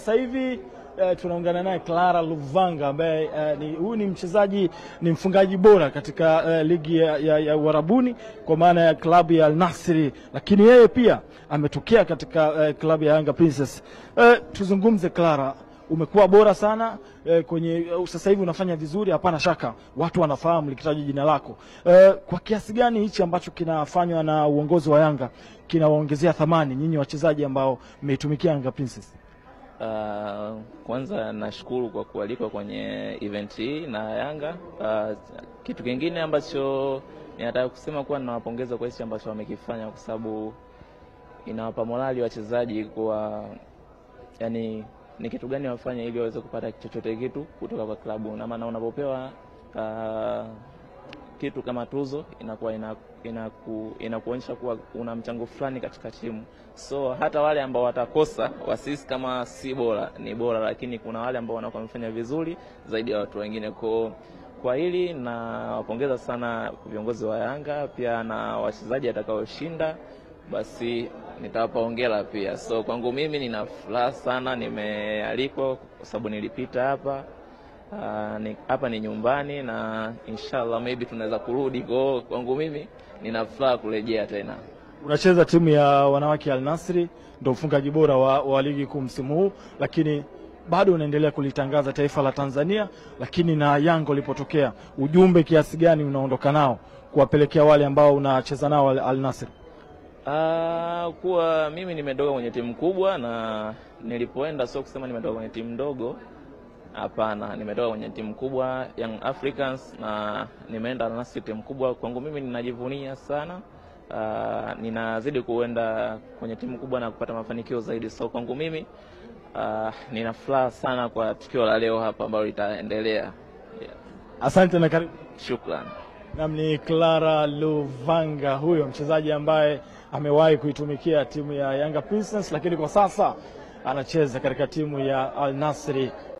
Sasa hivi tunaungana naye Clara Luvanga ambaye huyu ni mchezaji, ni mfungaji bora katika ligi ya Uarabuni kwa maana ya klabu ya Al Nassr, lakini yeye pia ametokea katika klabu ya Yanga Princess. Tuzungumze Clara, umekuwa bora sana kwenye sasa hivi unafanya vizuri, hapana shaka watu wanafahamu likitaja jina lako. Kwa kiasi gani hichi ambacho kinafanywa na uongozi wa Yanga kinawaongezea thamani nyinyi wachezaji ambao mmeitumikia Yanga Princess? Kwanza nashukuru kwa kualikwa kwenye event hii na Yanga. Kitu kingine ambacho ninataka kusema kuwa ninawapongeza kwa hichi ambacho wamekifanya, kwa sababu inawapa morali wachezaji kwa yani ni kitu gani wafanye ili waweze kupata chochote kitu kutoka kwa klabu. Na maana unapopewa kitu kama tuzo inakuwa inakuonyesha kuwa una mchango fulani katika timu. So hata wale ambao watakosa wasisi kama si bora ni bora, lakini kuna wale ambao wanakuwa wamefanya vizuri zaidi ya watu wengine. Kwa hili na wapongeza sana viongozi wa Yanga pia na wachezaji atakaoshinda basi nitawapa hongera pia. So kwangu mimi nina furaha sana, nimealikwa kwa sababu nilipita hapa. Hapa ni nyumbani na inshallah maybe tunaweza kurudi. Kwa kwangu mimi nina furaha kurejea tena. Unacheza timu ya wanawake Al Nassr, ndio mfungaji bora wa ligi kuu msimu huu, lakini bado unaendelea kulitangaza taifa la Tanzania, lakini na Yanga ulipotokea, ujumbe kiasi gani unaondoka nao kuwapelekea wale ambao unacheza nao Al Nassr? Kuwa mimi nimetoka kwenye timu kubwa, na nilipoenda sio kusema nimetoka kwenye timu ndogo. Hapana, nimetoka kwenye timu kubwa Young Africans na nimeenda Al Nassr, timu kubwa. Kwangu mimi ninajivunia sana. Ninazidi kuenda kwenye timu kubwa na kupata mafanikio zaidi. So kwangu mimi nina furaha sana kwa tukio la leo hapa ambalo litaendelea. Yeah. Asante na karibu. Shukrani. Naam, ni Clara Luvanga huyo mchezaji ambaye amewahi kuitumikia timu ya Yanga Princess, lakini kwa sasa anacheza katika timu ya Al Nassr.